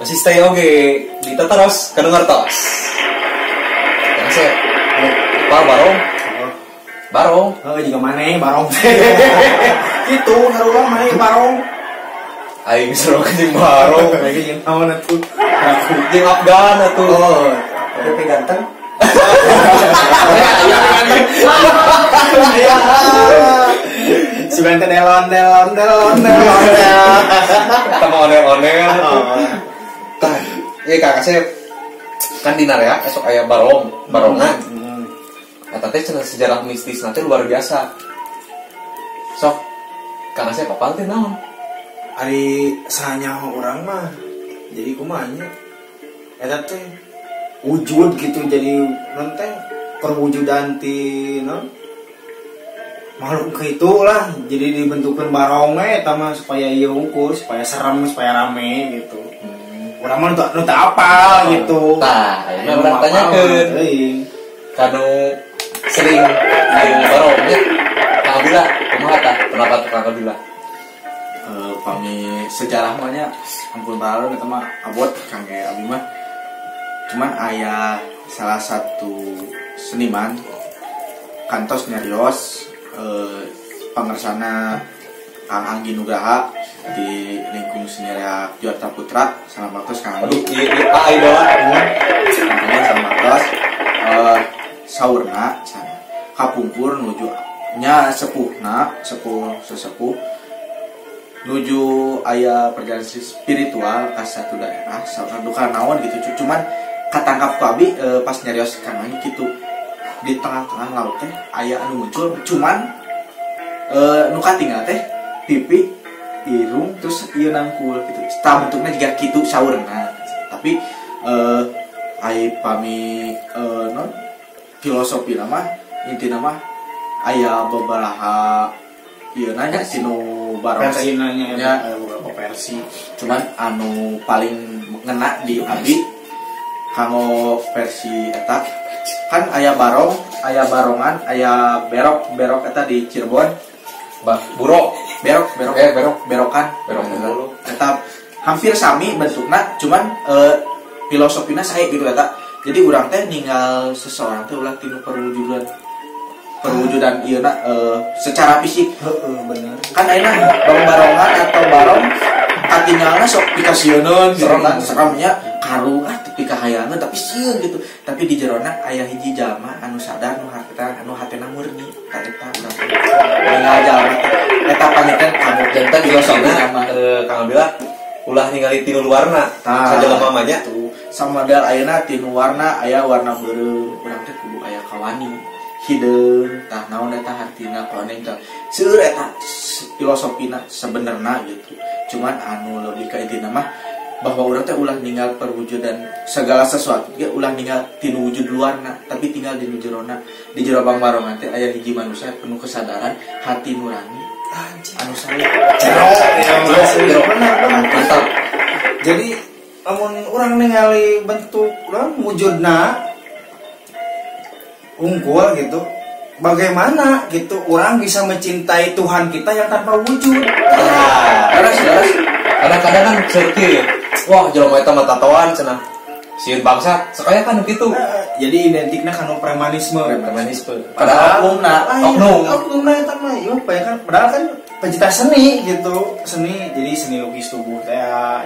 Masih stay oge di terus kedengar tos. Kasih. Apa barong? Barong. Oh, juga maneh barong. Itu harulah maneh barong. Aing seru jeung barong. Lagi jeung naon atuh? Jeung Afgan atuh. Oh, tapi ganteng. Si ganteng delon delon delon delon. Sama onel-onel. Tah, ieu Kang Asep kan di Narea esok aya barong, barongan. Eta teh cenah sejarah mistis nanti luar biasa. Sok, Kang Asep apal teh naon? Ari sanyaho urang mah. Jadi kumaha nya? Eta teh wujud gitu jadi non teh perwujudan ti non makhluk itu lah jadi dibentukkan barong eta mah supaya ieu hungkul, supaya serem, supaya rame gitu. Urang mah nu teu apal gitu. Tah, ayeuna urang tanyakeun. Kanu sering main barong nya. Kang Abila kumaha tah pendapat Kang Abila? Pami sejarah mah nya ampun barong eta mah abot kangge abi mah. Cuman aya salah satu seniman kantos nyarios pangersana Kang Anggi Nugraha di lingkung seni reak Juarta Putra salam waktu Kang Anggi. Aduh, iya idola. Salam waktu saurna kapungkur nuju nya sepuhna sepuh sesepuh nuju aya perjalanan spiritual ka satu daerah saurna duka naon gitu cuman katangkap ku abi pas nyarios Kang Anggi gitu di tengah-tengah laut teh aya anu muncul cuman nu katinggal teh pipi irung terus ieu nangkul gitu tah bentukna jiga kitu saurna tapi ai pami non filosofi nama intina mah aya babaraha ieu nanya tinu barong versi nanya ya beberapa versi cuman anu paling ngena di abi kanggo versi eta kan aya barong, aya barongan, aya berok, berok eta di Cirebon. Burok, berok, berok, berok, berokan, berok. Eta hampir sami bentukna, cuman filosofina sae gitu eta. Jadi urang teh ninggal seseorang teh ulah tinu perwujudan ieuna secara fisik. Heeh, bener. Kan ayeuna barong-barongan atau barong katinggalna sok pikasieun, serem seremnya karu ah tepi kahayangan tapi sieun gitu. Tapi di jerona aya hiji jalma anu sadar nu harta anu hatena murni ka eta urang. Ninggal jalma eta panginten kamu janten filosofina Kang Abila ulah ningali tinu luarna sajelema mah nya tuh sama model ayeuna tinu warna aya warna beureum urang teh kudu aya kawani hideung tah naon eta hartina koneng tah seueur eta filosofina sebenarna gitu. Cuman anu lebih ka intina mah bahwa urang teh ulah ninggal perwujudan segala sesuatu ge ulah ninggal tinu wujud luarna tapi tinggal di jerona di jero bangbarongan teh aya hiji manusia penuh kesadaran hati nurani anjing anu sae jero jero benar mantap. Jadi lamun urang ningali bentuk urang wujudna unggul gitu bagaimana gitu orang bisa mencintai Tuhan kita yang tanpa wujud. Nah, kadang-kadang kan cerki wah jelema eta mah tatoan cenah sieun bangsa sakaya kan gitu. Jadi identikna kana premanisme. Padahal oknum oknumna eta mah ieu kan padahal kan pencipta seni gitu. Seni jadi seni lukis tubuh teh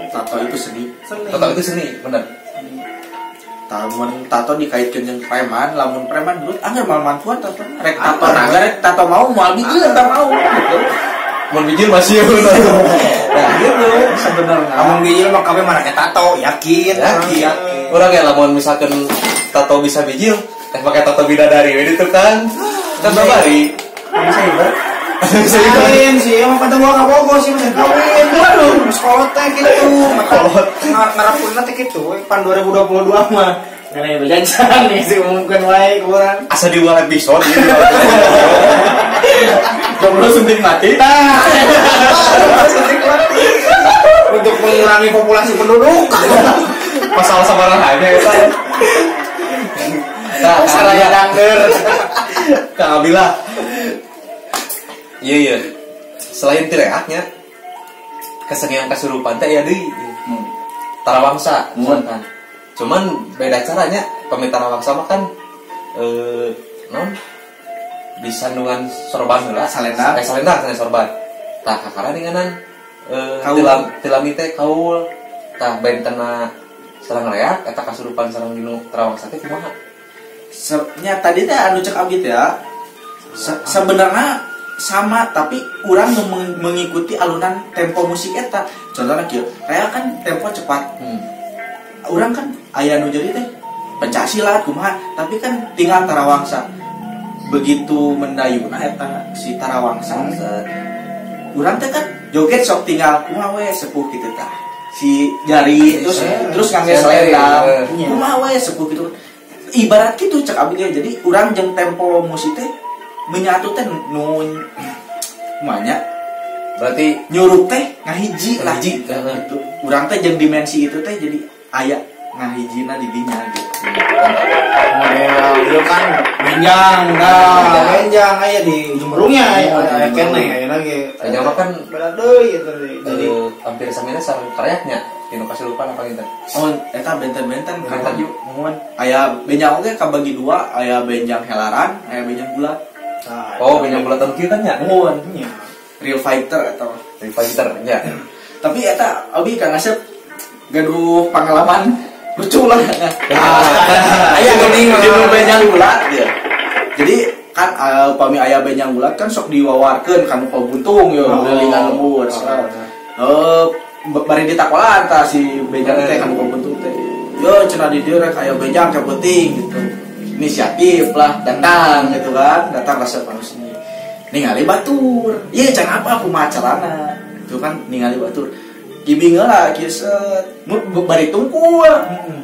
gitu. Tato itu seni. Tato itu seni, bener. Lamun tato dikaitkeun jeung preman, lamun preman duit anggar mal mantuan tato. Rek tato naga rek tato mau moal bijil eta mau gitu. Mun bijil masih nah gitu sebenarnya. Lamun bijil mah kabeh mana tato, yakin. Yakin. Urang ge lamun misalkan tato bisa bijil, teh make tato bidadari we ditu kan. Kan babari. Bisa ieu. Kawin sih, emang kata gua kabogo sih masih kawin. Waduh, sekolah teh gitu. Kolot ngarapkeunna teh kitu pan 2022 mah. Ngene bejajan nih sih umumkeun wae ku urang. Asa di ulang episode ieu. Jomblo suntik mati. Tah. Suntik mati. Untuk mengurangi populasi penduduk. Masalah sabaraha nya eta. Tah, saraya dangder. Kang Abila. Iya. Selain tireaknya kesenian kasurupan teh aya deui. Tarawangsa misalkan. Cuman beda caranya pami tarawangsa mah kan non di sandungan sorban heula salendang. Salendang sanes sorban. Tah kakara ninganan tilami teh kaul. Tah bentena sareng reak eta kasurupan sareng dinu tarawangsa teh kumaha? Nya tadi teh anu cek abdi teh ya. Sebenarnya sama tapi urang mengikuti alunan tempo musik eta. Contohnya kieu, reak kan tempo cepat. Urang kan aya nu jadi teh pencak silat kumaha, tapi kan tinggal tarawangsa. Begitu mendayuna eta si tarawangsa. Urang teh kan joget sok tinggal kumaha we sepuh kitu tah. Si jari terus terus ngangge selendang. Kumaha we sepuh kitu. Ibarat kitu cek abdi ge. Jadi urang jeung tempo musik teh menyatu teh nu kumanya. Berarti nyurup teh ngahiji lah gitu. Urang teh jeung dimensi itu teh jadi aya ngahijina di dinya gitu. Model ieu kan benjang nah, benjang aya di Jumrungnya aya keneh ayeuna ge. Benjang mah kan beda deui eta teh. Jadi hampir samina sareng karyaknya dinu kasurupan apa gitu. Oh, eta benten-benten kan muhun. Aya benjang oge kabagi dua, aya benjang helaran, aya benjang bulat. Oh, benjang bulat teh kieu kan nya? Muhun. Real fighter eta mah. Real fighter nya. Tapi eta abi Kang Asep gaduh pengalaman lucu lah. Aya geuning di benjang bulat ya. Jadi kan upami aya benjang bulat kan sok diwawarkeun ka nu buntung yo gelingan lembur. Bari ditakolan tah si benjang teh ka nu buntung teh. Yo cenah di dieu rek aya benjang ke peuting gitu. Inisiatif lah datang gitu kan, datang resep anu sini. Ningali batur. Ieu can apa kumaha carana. Itu kan ningali batur. Ibing heula kieu set bari tungkul.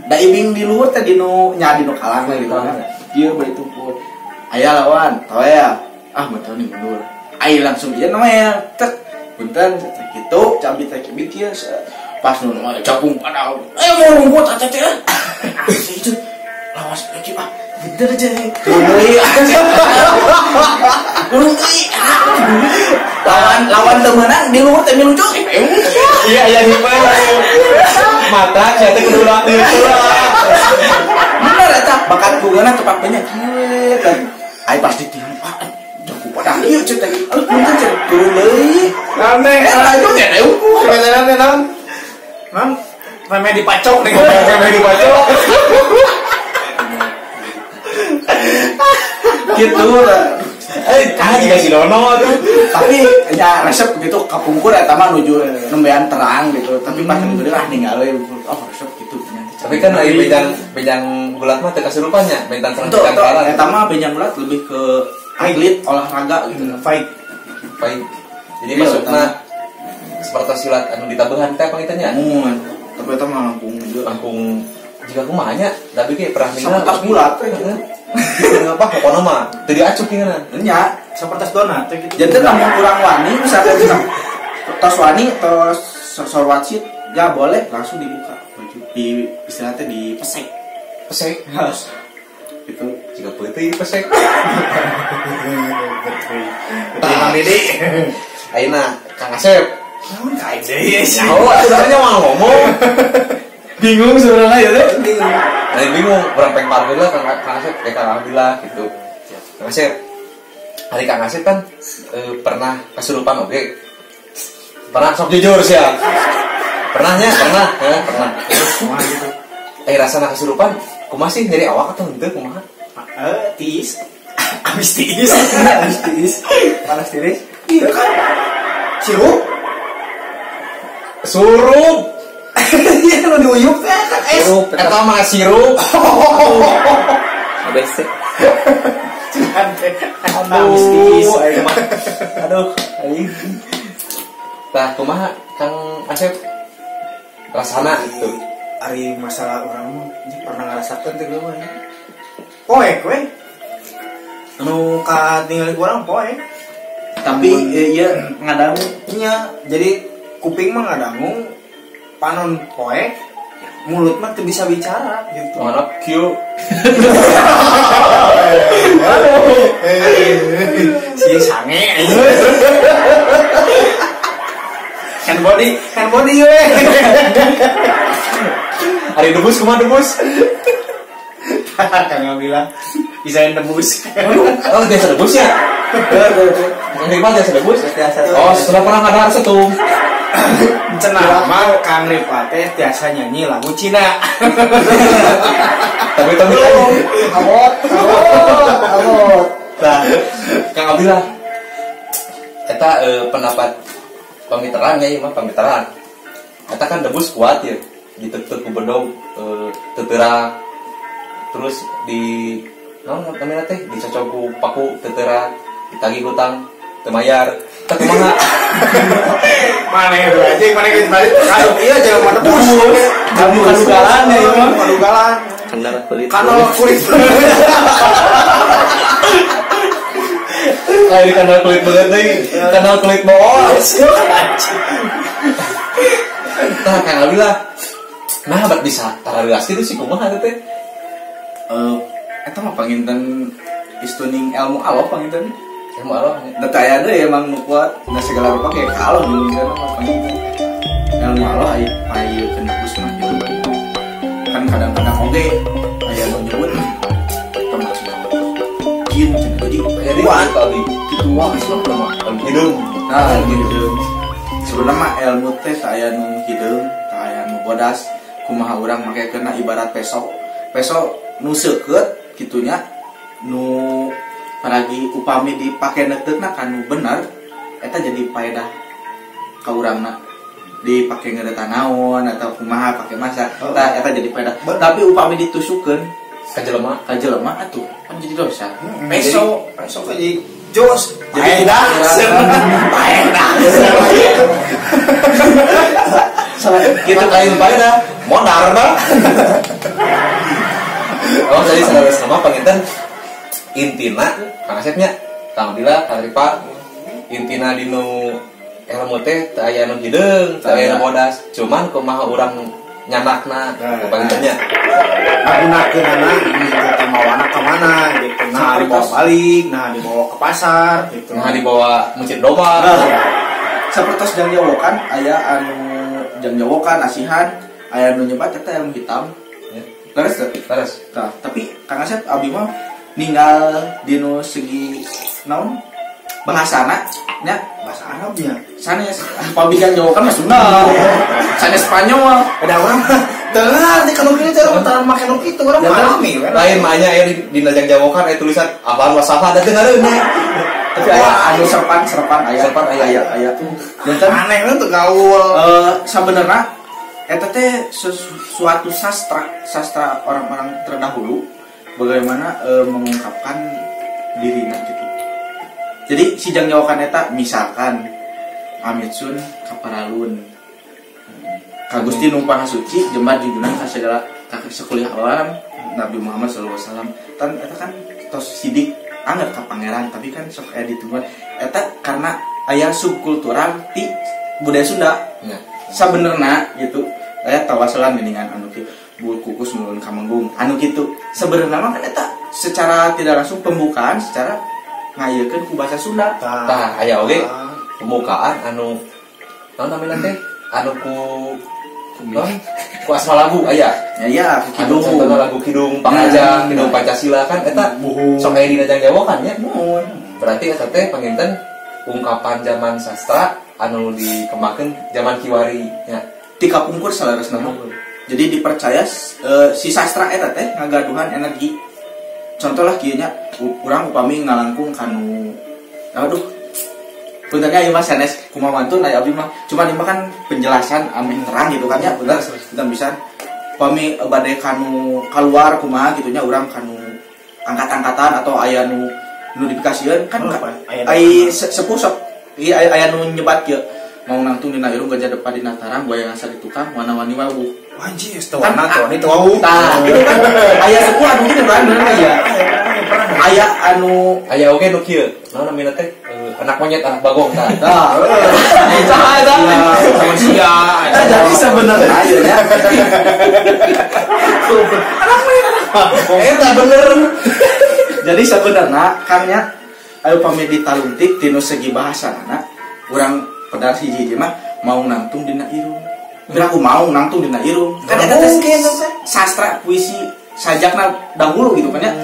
Da ibing di luhur teh dinu nya dinu kalang lah gitu kan. Ieu bari tungkul. Aya lawan, toel. Ah mun nih mundur. Ai langsung ieu noel. Tek punten kitu cambi teh kibit kieu pas nu mah capung padahal. Mau rumput teh teh. Itu lawas lagi ah. Bener aja nih. Urung lawan lawan temenan di luhur teh lucu. Iya iya di mana? Mata saya teh kudu latih lah. Bener eta bakat gugana tepak banyak. Ai pasti tiang ah jago pada ieu cek teh. Aduh punten cek turun deui. Rame eta juga teh ukur. Rame naon? Mang rame dipacok nih. Rame dipacok. Gitu lah. Kan juga si Dono tuh. Tapi ya resep gitu kapungkur eta mah nuju nembean terang gitu. Tapi pas gede ah ninggal we oh resep gitu. Tapi kan lagi benjang gulat mah teu kasurupannya, bentan sareng benjang kalah. Eta mah benjang gulat lebih ke atlet olahraga gitu, fight. Fight. Jadi maksudna seperti silat anu ditabehan teh pangitanya. Mun, tapi eta mah langkung juga. Langkung jika kumaha nya, tapi ge pernah ningal sapertos gulat teh gitu. Apa pokona mah teu diacuk ingeuna. Nya, sapertos donat teh gitu. Jadi lamun urang wani misalkan tos wani tos sorwatsit ya boleh langsung dibuka baju di istilahnya di pesek. Pesek. Gitu. Jika peuting pesek. Tah Dede. Ayeuna Kang Asep. Naon ka deui? Oh, atuh mah ngomong. Bingung sebenarnya ya teh. Bingung. Nah, bingung, urang peng parkir lah Kang Asep, kayak Kang Alhamdulillah gitu. Kang Asep. Hari Kang Asep kan pernah kesurupan oge. Pernah sok jujur sih ya. Pernahnya, pernah, pernah. Kumaha gitu. Rasana kesurupan, kumaha sih nyeri awak atau henteu kumaha? Tiis. Abis tiis. Abis tiis. Panas tiris. Iya kan. Sirup. Surup. Iya lu diuyup teh kan es. Sirup, eta mah sirup. ABC. Aduh, aing mah. Aduh, aing. Tah kumaha Kang Asep? Rasana gitu. Ari masalah urang mah pernah ngarasakeun teh mah. Poek we. Anu katingali urang poek. Tapi ieu ngadangu nya. Jadi kuping mah ngadangu, panon poek, mulut mah teu bisa bicara gitu. Mana kieu. Si sange. Hand body we. Ari debus kumaha debus? Kang bilang bisa debus. Oh, biasa debus ya? Kang Rival biasa debus? Oh, sudah pernah ngadahar setum. Cenah mah Kang Rival teh biasa nyanyi lagu Cina. Tapi abot. Nah, Kang Abdillah eta pendapat pamiteran ya ieu mah pamiteran. Eta kan debus kuat ya. Ditetek ku bedog teuteura. Terus di naon namanya teh dicocok ku paku teuteura, ditagih hutang teu mayar. Teh kumaha? Mana ya aja mana geus balik. Kalau ieu jangan mah debus. Kadugalan ya ieu mah kadugalan. Kanal kulit. Kanal kulit. Lain kanal kulit banget deui. Kanal kulit bos. Tah Kang Abdillah. Nah, bat bisa tararilas kitu sih kumaha teh? Eta mah panginten istuning ilmu Allah panginten. Ilmu Allah. Da teu aya deui emang nu kuat, da segala rupa kayak ka Allah jeung mah panginten. Ilmu Allah aya teu mah gitu. Kan kadang-kadang oge aya nu nyebut termasuk jin jadi kuat tadi. Kitu wae mah hideung. Nah, hideung. Sebenarnya mah ilmu teh aya nu hideung, aya nu bodas, kumaha urang make kena ibarat peso. Peso nu seukeut kitunya nu paragi upami dipake neuteukna kanu bener eta jadi paedah ka urangna dipake ngeureutan naon atau kumaha pake masa eta jadi paedah tapi upami ditusukeun ka jelema atuh kan jadi dosa. Peso peso jadi jos jadi paedah gitu lain paedah modar mah. Oh, jadi saudara sama panginten intina Kang Asepnya, Kang Abdillah, Kang Ripa, intina dinu ilmu teh teu aya nu hideung, teu aya nu bodas, cuman kumaha urang nyanakna pangintennya. Ngagunakeunana gitu mawana ka mana gitu. Nah, dibawa balik, nah dibawa ke pasar gitu. Nah, dibawa mencit domba. Sapertos jang jawokan aya anu jang jawokan asihan, aya nu nyebat eta ilmu hitam. Leres teh? Leres. Tah, tapi Kang Asep abi mah ninggal dinu segi naon? Bahasana nya bahasa Arabnya. Sanes pabikan Jawa kan mah Sunda. Sanes Spanyol. Ada orang teu ngarti kalau kieu teh urang make nu kitu urang pahami we. Lain mah nya aya di najang Jawa kan aya tulisan apaan wasafa da teu ngareunah. Tapi aya anu serpan aya serpan aya aya. Janten aneh we teu gaul. Sabenerna eta teh suatu sastra orang-orang terdahulu bagaimana mengungkapkan dirinya gitu. Jadi si jang jawakan eta misalkan Amitsun kaparalun ka Gusti nu Maha Suci jembar junjunan ka segala ka sekuliah alam Nabi Muhammad sallallahu alaihi wasallam. Tan eta kan tos sidik anget ka pangeran tapi kan sok aya ditungguan eta karena aya subkultural ti budaya Sunda. Ya. Sabenerna gitu aya tawaselan geuningan anu kieu bul kukus mulun kamenggung anu kitu sebenarnya mah kan eta secara tidak langsung pembukaan secara ngayekeun ku bahasa Sunda. Tah aya oge pembukaan anu naon namina teh anu ku ku asma lagu aya. Ya ya ku kidung anu lagu kidung Pangaja, kidung Pancasila kan eta sok aya dina jangjawokan nya. Berarti eta teh panginten ungkapan zaman sastra anu dikembangkeun zaman kiwari nya. Ti kapungkur saleresna mah. Jadi dipercaya si sastra eta teh ngagaduhan energi. Contoh lah kieu nya urang upami ngalangkung kanu aduh punten nya ieu mah sanes kumaha wantun aya abdi mah cuman ieu mah kan penjelasan ameh terang gitu kan ya bener punten pisan upami bade kanu kaluar kumaha gitu nya urang kanu angkat-angkatan atau aya nu dipikasieun kan ai sepuh sok ieu aya nu nyebat kieu mau nangtung dina irung gajah depan dina tarang buaya ngasa di tukang wana-wani wawuh. Anjir, teu wana teu wani teu wawuh. Tah, gitu kan aya sepuh anu kitu kan bener aya. Aya anu aya oge nu kieu. Naon namina teh? Anak monyet, anak bagong tah. Tah. Tah eta. Sama sia. Nah, jadi sebenarnya aya nya. Anak monyet, anak bagong. Eta bener. Jadi sebenarnya kan nya Ayo pamit ditalungtik tinu segi bahasana urang pedar hiji-hiji mah mau nangtung dina irung. Piraku mau nangtung dina irung. Kan eta teh sastra puisi sajakna dahulu gitu kan ya.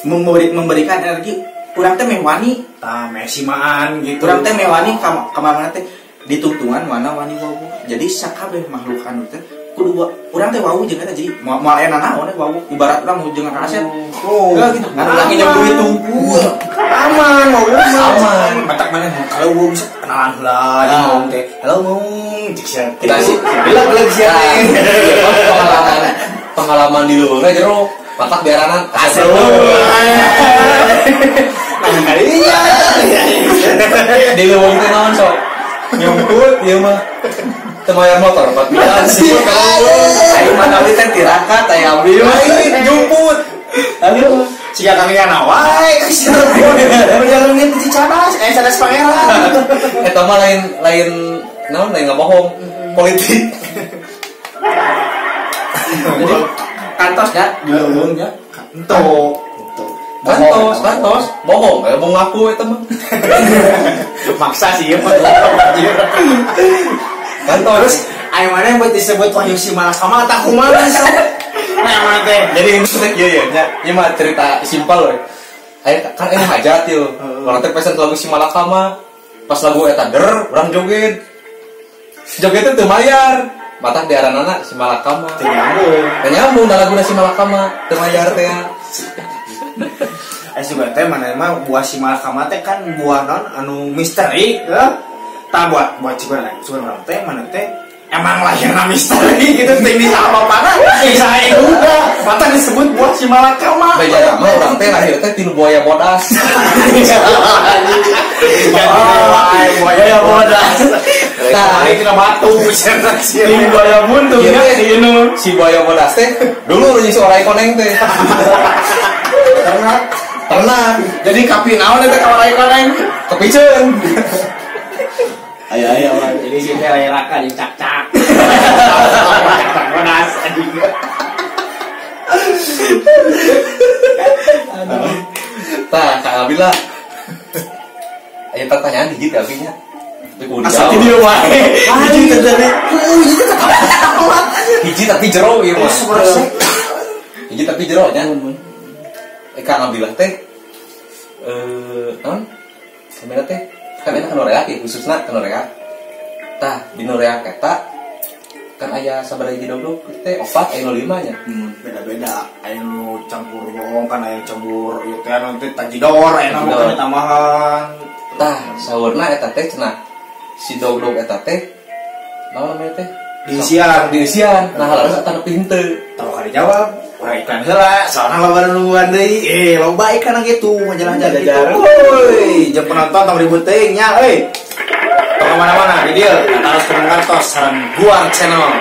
Memberikan energi urang teh meh wani tah meh simaan gitu. Urang teh meh wani ka mana teh ditungtungan mana wani wawuh. Jadi sakabeh makhluk anu teh kudu urang teh wawuh jeung eta jadi moal aya nanaon we wawuh ibarat urang jeung Kang Asep. Oh. Gitu. Urang nginjem duit tungkul. Aman, wawuh aman. Matak maneh kalau wawuh bisa kenalan heula jeung wawuh teh. Halo mung cik sia. Kita sih bilang sia teh. Pengalaman di leuweungna jero. Matak biaranan asal. Nah, iya. Di leuweung teh naon sok? Nyumput ieu mah. Teu mayar motor 4 bulan sih. Ayo mana teh tirakat aya abdi mah nyumput. Aduh, siga kami kana wae perjalanan di Cicadas, Cadas Pangeran. Eta mah lain naon lain ngabohong politik. Jadi kantosnya di leuweungnya entok. Kantos, bohong, kayak mau ngaku eta mah. Maksa sih ya, kantos. Terus aya mana yang buat disebut Wahyu Simalakama atau kumaha sok? Nah, mana teh? Jadi ini teh ieu ya, nya, ieu mah cerita simpel we. Aya kan aya hajat ieu. Urang teh pesen lagu Simalakama, pas lagu eta der, urang joget. Joget teh teu mayar. Matak diaranana Simalakama. Teu nyambung. Teu nyambung da laguna Simalakama, teu mayar teh. Juga teh mana mah buah Simalakama teh kan buah non anu misteri heuh. Tah buat cuman urang teh mana teh emang lahirna misteri gitu teh bisa apa-apa bisa juga mata disebut buah Simalakama. Beda mah urang teh lahir teh tinu buaya bodas. Buaya bodas. Nah, ini kena batu si buaya buntung ya si buaya bodas teh dulu si orai koneng teh. Ternak. Jadi kapi naon eta ka orai koneng? Kepiceun. Aya aya jadi si teh aya raka jeung cak-cak. Cak-cak bodas anjing. Aduh. Tah, Kak Abila. Aya pertanyaan hiji teh abinya. Asa ti dieu wae. Hiji teh tadi. Hiji tapi jero ieu mah. Hiji tapi jero nya. Kang Abdillah teh naon? Samena teh kan enak Noreak ya, khususna ke Noreak. Tah, di Noreak eta kan aya sabaraha hiji dogdog teh 4 aya 5 nya. Beda-beda. Aya nu campur bohong kan aya campur ieu teh anu teh tajidor aya nu kan tambahan. Tah, saurna eta teh cenah si dogdog eta teh naon namanya teh? Diisian, diisian. Nah, harus eta nepi henteu. Tah bakal dijawab. Urang iklan heula, soalna loba nungguan deui. Loba iklan gitu, majalah-majalah gitu. Woi, jeung penonton tong ribut teuing nya euy. Tong mana-mana di dieu, harus kudu ngartos sareng Guar Channel.